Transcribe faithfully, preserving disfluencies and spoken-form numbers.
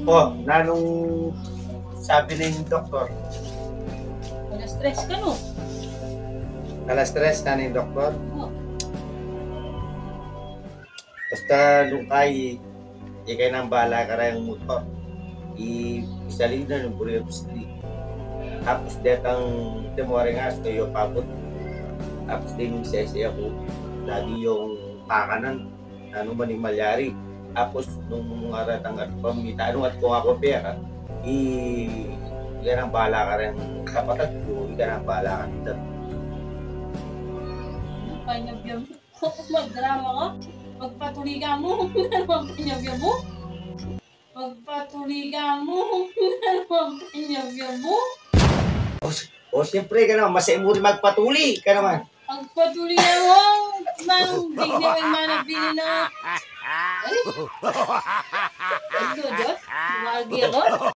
O, nanung sabi ning doktor? Alas tres ka, no? Alas tres, nanung doktor? O. Basta nung kai, ika nang bahala kareng motor. I, isalin na nung buri a pisli. Tapos detang temore nga, sa kayo pabot. Tapos ding sese aku, lagi yung kakanan. Nanu man ing malyari. Tapos nung aratang at pamita, nung at kung aku pera, i, ika nang bahala kareng kapatad ku, ika nang bahala kareng. Panyabyan mu. Magdrama ka. Magpatuli ka mu. Nanu panyabyan mu? Magpatuli ka mu. Nanu panyabyan mu? O, s- o, siyempre, ka naman, masaya mu rin magpatuli, ka naman. Magpatuli ka mu. Mang, bigyan mo yung manabili na. Ay. Ay, dodo. Magi ako.